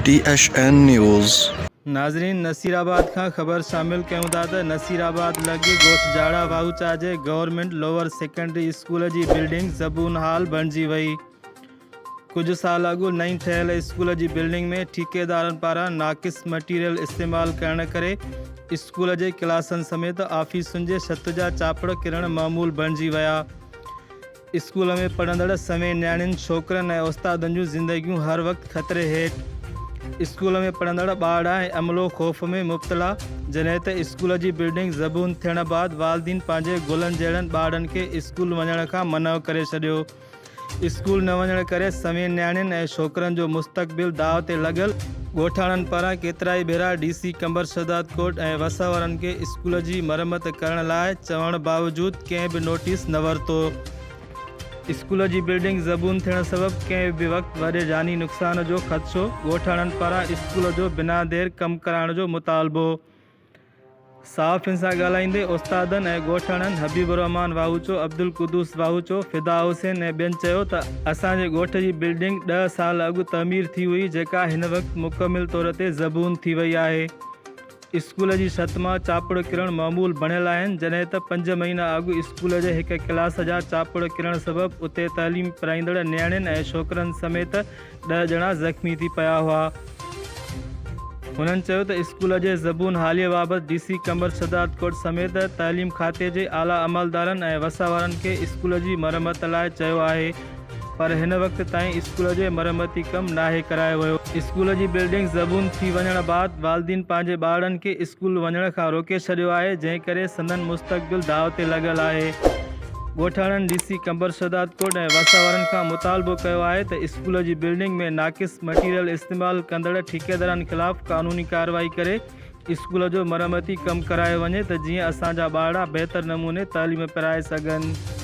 T H N news. ناظرين نصيرآباد کان خبر شامل ڪيون ٿا ته نصيرآباد لڳ ڳوٺ جاڙا واهوچا جي گورنمينٽ لوئر سيڪنڊري اسڪول جي بلڊنگ زبون حال بڻجي وئي. ڪجهه سال اڳ نئين ٺهيل اسڪول جي بلڊنگ ۾ ٺيڪيدارن پاران ناقص مٽيريل استعمال ڪرڻ ڪري اسڪول جي ڪلاسن سميت آفيسن جي ڇت جا چاپڙ ڪرڻ معمول بڻجي ويا. اسڪول ۾ پڙهندڙ سوين نياڻين، ڇوڪرن ۽ استادن جون زندگيون هر وقت خطري هيٺ. اسڪول ۾ پڙهندڙ ٻارڙا ۽ عملو خوف ۾ مبتلا، جڏهن ته اسڪول جي بلڊنگ زبون ٿيڻ بعد والدين پنهنجي گلن جهڙن ٻارڙن کي اسڪول وڃڻ کان منع ڪري ڇڏيو. اسڪول نه وڃڻ ڪري سوين نياڻين ۽ ڇوڪرن جو مستقبل داء تي لڳل، ڳوٺاڻن پاران ڪيترائي ڀيرا ڊي سي قمبر شهدادڪوٽ ۽ وس وارن کي اسڪول جي مرمت ڪرڻ لاء چوڻ باوجود ڪنهن به نوٽيس نه ورتو. اسڪول جي بلڊنگ زبون ٿيڻ سبب ڪنهن به وقت وڏي جاني نقصان جو خدشو، ڳوٺاڻن پاران اسڪول جو بنا دير ڪم ڪرائڻ جو مطالبو. صحافين سان ڳالهائيندي استادن ۽ ڳوٺاڻن حبيب الرحمان واهوچو، عبدالقدوس واهوچو، فدا حسين ۽ ٻين چيو ته اسان جي ڳوٺ جي بلڊنگ ڏهه سال اڳ تعمير ٿي هئي جيڪا هن وقت مڪمل طور تي زبون ٿي وئي آهي. اسڪول جي ڇت مان چاپڙ ڪرڻ معمول بڻيل آهن جڏهن ته پنج مهينا اڳ اسڪول جي هڪ ڪلاس جا چاپڙ ڪرڻ سبب اتي تعليم پرائيندڙ نياڻين ۽ ڇوڪرن سميت ڏهه ڄڻا زخمي ٿي پيا هئا. هنن چيو ته اسڪول جي زبون حاليء بابت ڊي سي قمبر شهدادڪوٽ سميت تعليم کاتي جي اعليٰ عملدارن ۽ وس وارن کي اسڪول جي مرمت لاء چيو آهي پر هن وقت تائين اسڪول جي مرمتي ڪم ناهي ڪرايو ويو. اسڪول جي بلڊنگ زبون ٿي وڃڻ بعد والدين پنهنجي ٻارڙن کي اسڪول وڃڻ کان روڪي ڇڏيو آهي جنهن ڪري سندن مستقبل داء تي لڳل آهي. ڳوٺاڻن ڊي سي قمبر شهدادڪوٽ ۽ واسا وارن کان مطالبو ڪيو آهي ته اسڪول جي بلڊنگ ۾ ناقص مٽيريل استعمال ڪندڙ ٺيڪيدارن خلاف قانوني ڪارروائي ڪري اسڪول جو مرمتي ڪم ڪرايو وڃي ته جيئن اسان جا ٻارڙا بهتر نموني تعليم پرائي سگهن.